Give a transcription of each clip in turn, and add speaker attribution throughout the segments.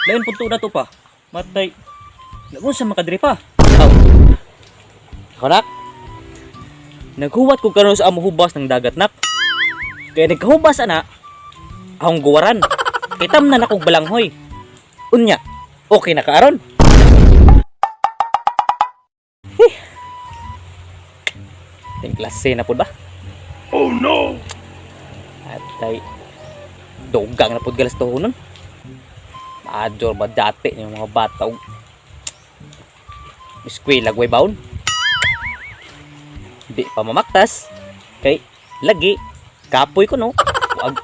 Speaker 1: Lain pud na to pa. Matay. Nagunsa makadiri pa?
Speaker 2: Aw. Ako nak?
Speaker 1: Naghuwat ko karon sa amo hubas ng dagat, nak. Kaya nagkahubas ana, akong guwaran. Kay tamnan akong balanghoy. Unya, okay na ka aron? Huh. Ting klase na pud ba?
Speaker 3: Oh no!
Speaker 1: Atay. Dugang na pud galas tuhonon. Maadyor ba dati ni mga bata og eskwela gway baon. Di pa mamaktas kay lagi kapoy ko no. Wag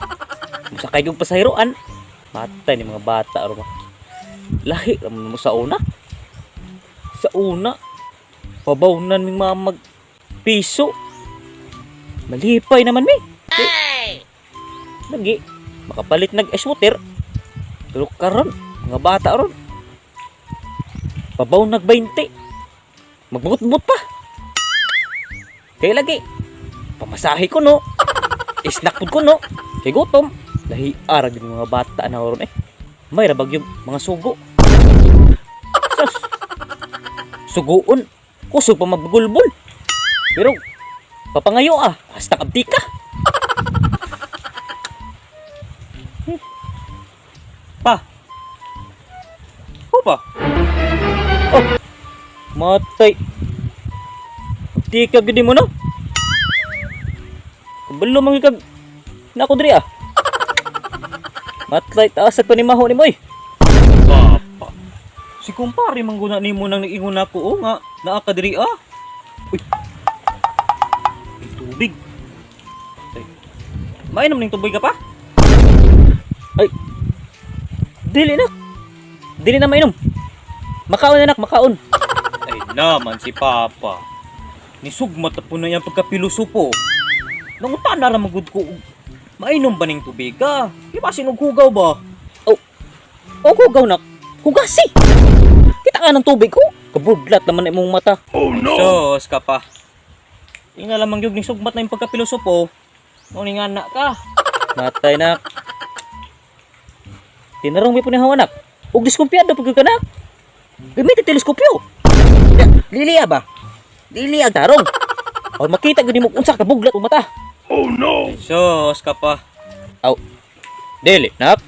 Speaker 1: musakay og pasahiroan. Matay ni mga bata ro ba. Lahi ra man mo sa una. Sa una pabawnan ming mamag piso. Malipay naman mi. Lagi makapalit nag ice water. Pero karon mga bata ron. Pabaw nag 20. Magbut-but pa. Kay lagi pamasahe ko no. Snack food ko no. Kay gutom. Lahi ara gyud mga bata na ron eh. May rabag yung mga sugo. Sus. Suguon. Kusog pa magbulbul. Pero papangayo ah. Hasta abdi ka. Pa. Ho pa? Oh. Matay. Di ka gudi mo no? Kabalo man gyud kag na ako diri ah. Matlay taas pa ni maho ni moy. Papa. Si kumpare man guna nimo nang nag-ingon nako oh, nga naa ka diri ah. Uy. May tubig. Ay. Mainom ning tubig ka pa? Ay. Dili na. Dili na mainom. Makaon anak, makaon. Ay naman si Papa. Nisugmat na po na iyang pagkapilosopo. Nangutan na ramang gud ko. Mainom ba ning tubig ka? Di ba sinughugaw ba? Oh, oh hugaw na. Hugasi! Kita ka ng tubig ko. Kabudlat naman imong mata.
Speaker 3: Oh no!
Speaker 1: Sus ka pa. Tingnan lamang yun, nisugmat na yung pagkapilosopo. Nung nga na ka. Matay na. Tinarong may punihaw anak. Og diskumpiyado pag ka nak. Gamit ang teleskopyo. Ya, liliya ba? Liliya tarong. O makita gud nimo unsa ka buglat o mata.
Speaker 3: Oh no!
Speaker 1: Sus ka pa. Aw. Dili, nak.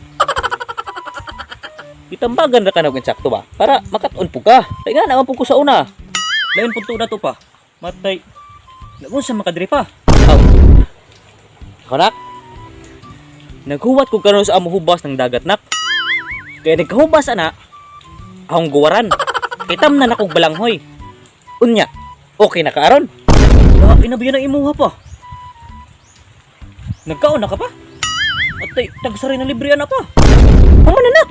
Speaker 1: Itambagan ra ka og insakto ba? Para makat-on po ka. Kay nga naman po ko sa una. Lain pud na to pa. Matay. Nagunsa makadiri pa?
Speaker 2: Aw. Ako nak?
Speaker 1: Naghuwat ko karon sa amo hubas ng dagat nak. Kaya nagkahubas ana, akong guwaran. Kay tamnan akong balanghoy. Unya, okay na ka aron? Lain na ba yan ang imuha pa? Nagkaon na ka pa? Atay, tagsari na libre ana pa. Human na nak.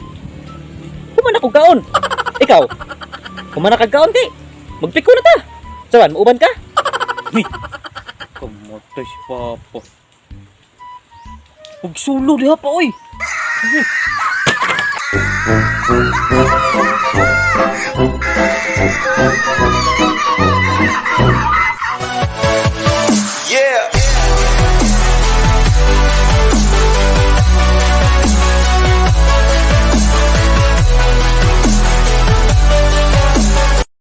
Speaker 1: Human ako kaon. Ikaw, human na kag kaon kay. Magpiko na ta. Sawan, muuban ka? Huy. Kamatay si Papa. Pagsulo diha pa, oy.